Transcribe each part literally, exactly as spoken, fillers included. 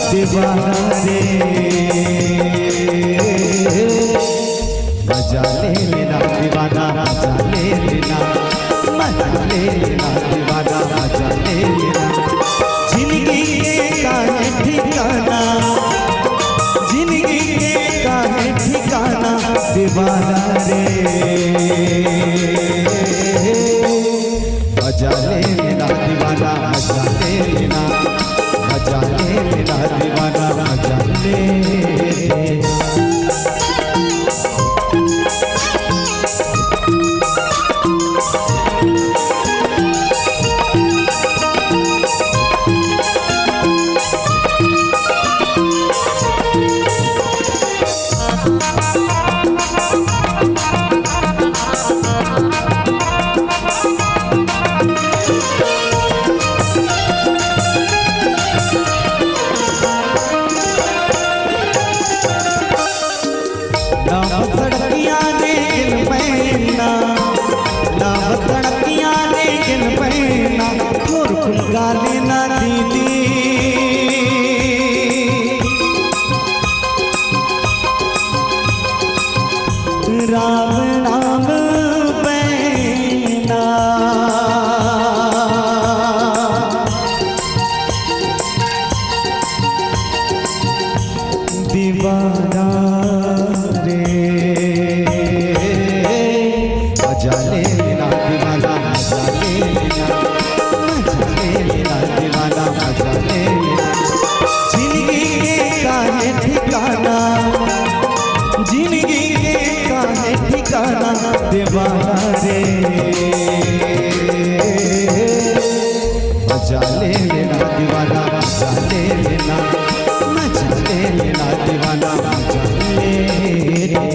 दीवाना रे, मजा ले लेना दीवाना, मजा ले लेना, मजा ले लेना दीवाना, मजा ले लेना। जिंदगी के काहे ठिकाना, जिंदगी के काहे ठिकाना, दीवाना रे। मजा ले लेना दीवाना, मजा ले लेना, मजा ले लेना दीवाना, मजा ले लेना। ना सड़कियां ने गिन पैना, ना सड़कियां ने गिन पैना, थोर कुन गाली ना दीदी। राम नाम पैना। दीवाना रे, मजा ले लेना दीवाना, मजा ले लेना, मजा ले लेना दीवाना, मजा ले लेना। जिंदगी के काहे ठिकाना, जिंदगी के काहे ठिकाना, दीवाना रे। मजा ले लेना दीवाना, मजा ले लेना, मजा ले लेना दीवाना, मजा ले लेना।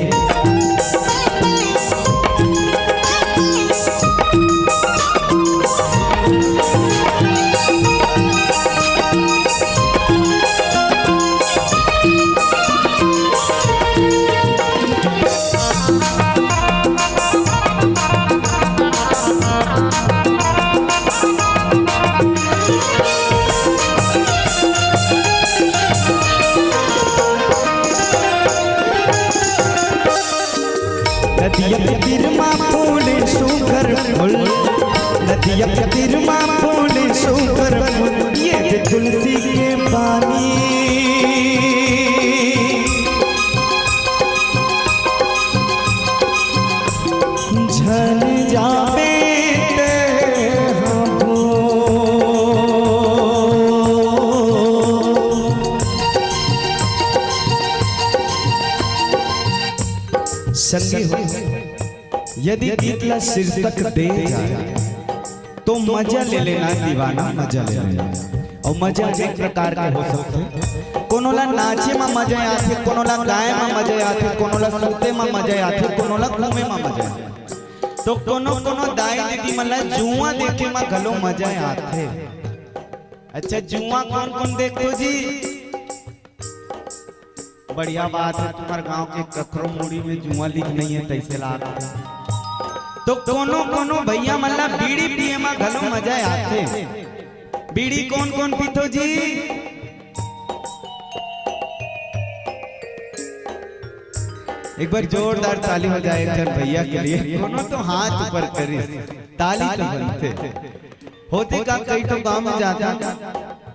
नदिया के तीर मा फूले सुघर फूल, नदिया के तीर मा फूले सुघर फूल, ये दे तुलसी के पानी। झन जाबे ते हबो। संगी हो, यदि गीत ला शीर्षक दे जाए, तो मजा ले लेना दीवाना, मजा ले लेना। अउ मजा अनेक प्रकार के हो सकथे। कोनो ला नाचे म मजा आथे, कोनो ला गाए म मजा आथे, कोनो ला सूते म मजा आथे, कोनो ला घूमे म मजा आथे। तो कोनो कोनो दाई दीदी मन ला जुआ देखे म घलो मजा आथे। अच्छा, जुआ कोन कोन देखथो जी? बढ़िया बात हे, तुम्हर गांव के कखरो मुड़ी में जुआ लीक नहीं हे, तइसे लागथे। तो कोनो कोनो भैया मन ला बीड़ी पिए म घलो मजा आथे। बीड़ी कोन कोन पीथो जी? एक बार जोरदार ताली हो जाए एक झन भैया के लिए। कोनो तो हाथ ऊपर करिस, ताली तो बनथे। होथे का, कई ठो गांव में जाथंव,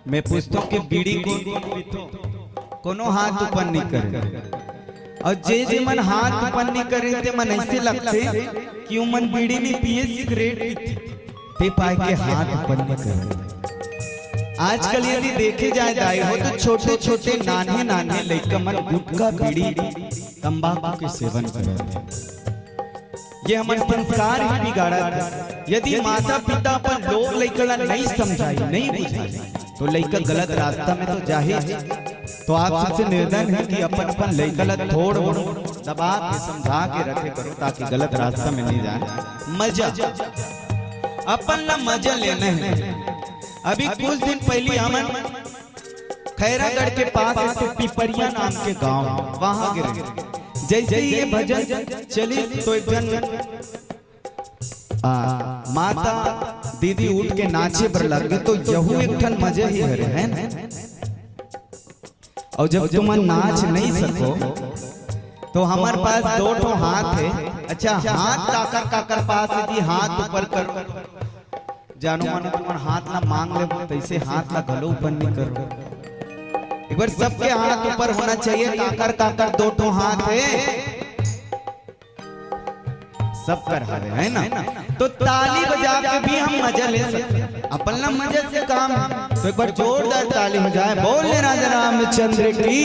मैं पूछथंव कि बीड़ी कोन कोन पीथो, कोनो हाथ ऊपर नइ करे। अउ जे जे मन हाथ ऊपर नइ करे, ते मन अइसे लगथे कि ओमन बीड़ी नइ पिए, सिगरेट पीथे, ते पाय के हाथ ऊपर नइ करे। आजकल यदि देखे जाए दाई हो, तो छोटे छोटे नान्हे नान्हे लइका मन गुटखा, बीड़ी, तंबाकू के सेवन करत हे। ये हमर संस्कार ही बिगाड़त हे। यदि माता पिता अपन लोग लइका ला नइ समझाही, नइ बुझाही, तो लइका गलत रास्ता में तो जाही। तो आप सबसे निवेदन हे कि अपन अपन लइका ला थोड़ बहुत दबा के, समझा के रखे करो, ताकि गलत रास्ता में नइ जाए। मजा, अपन ला मजा लेना हे। अभी कुछ दिन पहिली हमन खैरागढ़ के पास एक ठो पिपरिया नाम के गांव हे, वहां गे रहेन। जइसे ही ये भजन चलिस, तो एक झन, आ, माता दीदी उठ के नाचे बर लग गे, तो यहू एक ठन मजा ही हरे, हे ना? अउ जब तुमन नाच नहीं सको, तो हमर पास दो ठो हाथ हे। अच्छा, हाथ काकर काकर पास हे जी, हाथ ऊपर करो। जानो मानो तुमन हाथ ला मांग ले, तैसे हाथ ला घलो ऊपर नहीं करो। एक बार सबके हाथ ऊपर होना चाहिए। काकर काकर दो ठो हाथ हे, सब कर हवे, है ना? तो ताली बजा के भी हम मजा ले सकते हैं, अपन ला मजा से काम है। तो एक बार जोरदार ताली हो जाए, बोल ले राजा रामचंद्र की।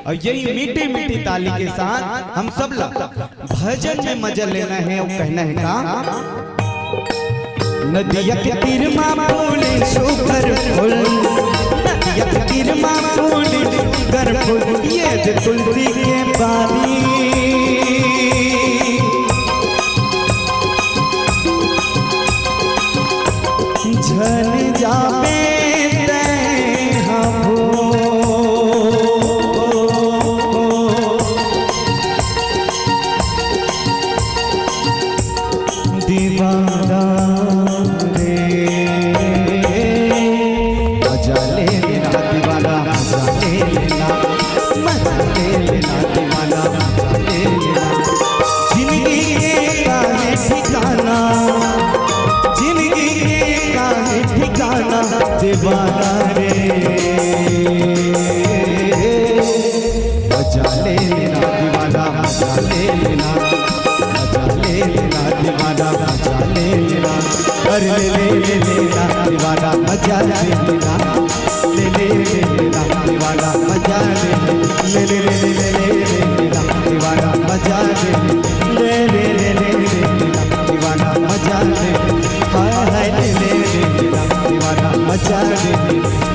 और यही मीठी मीठी ताली के साथ हम सब ला भजन में मजा लेना है और कहना है का? नदिया के तीर मा फूले सुघर फूल, नदिया के तीर मा फूले सुघर फूल, ये दे तुलसी के बारी। झन जाबे तैं हा भो। दीवाना रे, मजा ले लेना दीवाना, मजा ले लेना, मजा ले लेना दीवाना, मजा ले लेना। जिंदगी के काहे ठिकाना, जिंदगी के काहे ठिकाना दीवाना रे। मजा ले लेना दीवाना, मजा ले लेना, मजा ले लेना दीवाना, मजा ले लेना। अरे ले ले ले लेना दीवाना, मजा ले लेना। ले ले ले लेना दीवाना, मजा ले ले। ले ले ले ले ले ले लेना दीवाना, मजा ले ले। ले ले ले ले लेना दीवाना, मजा ले ले। हाय हाय ले ले ले लेना दीवाना, मजा ले ले।